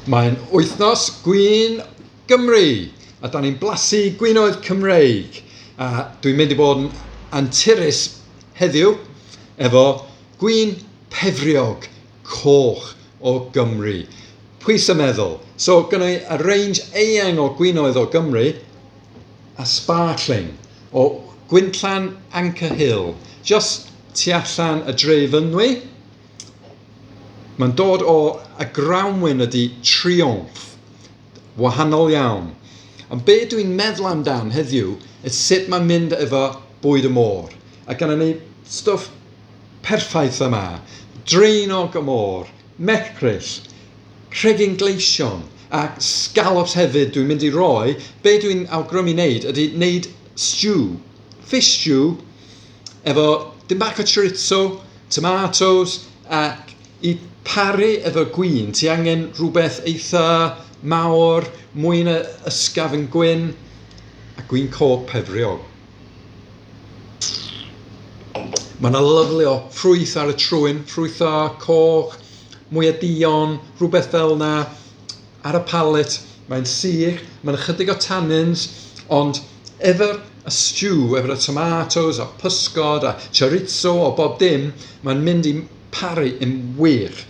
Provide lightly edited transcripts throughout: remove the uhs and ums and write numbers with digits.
Mae'n wythnos gwin Gymru a da ni'n blasu gwinoedd Cymreig a dwi'n mynd i bod yn anturus heddiw efo gwin pefriog coch o Gymru. Pwy sy'n meddwl? So gynna i y range eang o gwinoedd o Gymru a sparkling o Gwinllan Anchor Hill just tu allan y dre Fynwy. Mae'n dod o y grawnwin ydy Triumph. Wahanol iawn. Ond be dwi'n meddwl amdan heddiw is sut mae'n mynd efo bwyd y môr. A gynna ni stwff perffaith yma. Draenog y môr, mecryll, cregyn gleision a scallops hefyd dwi'n mynd i roi. Be dwi'n awgrymu wneud ydy wneud stew, fish stew, efo dim bach o chorizo, Tomatoes, ac i paru efo gwin ti angen rhywbeth eitha mawr, mwy na ysgafn gwyn, a gwin coch pefriog. Mae yna lyfli o ffrwyth ar y trwyn, ffrwythau coch, mwy o duon, rhywbeth fel yna ar y palate. Mae'n sych, mae'n ychydig o tannins, ond efo'r y stew, efo'r y tomatoes a pysgod a chorizo o bob dim, mae'n mynd i paru yn wych.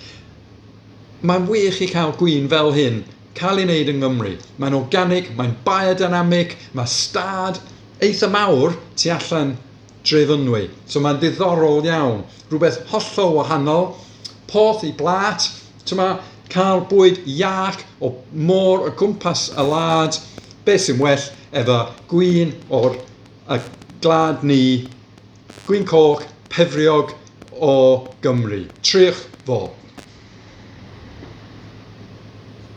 Mae'n wych i cael gwin fel hyn cael ei wneud yng Nghymru. Mae'n organic, mae'n biodynamic, mae stad eitha mawr tu allan Drefynwy. So mae'n ddiddorol iawn. Rhywbeth hollol wahanol. Porth i blat. Tyma, cael bwyd iach o môr o gwmpas y wlad. Be sy'n well efo gwin o'r y glad ni, gwin coch, pefriog o Gymru. Triwch fo.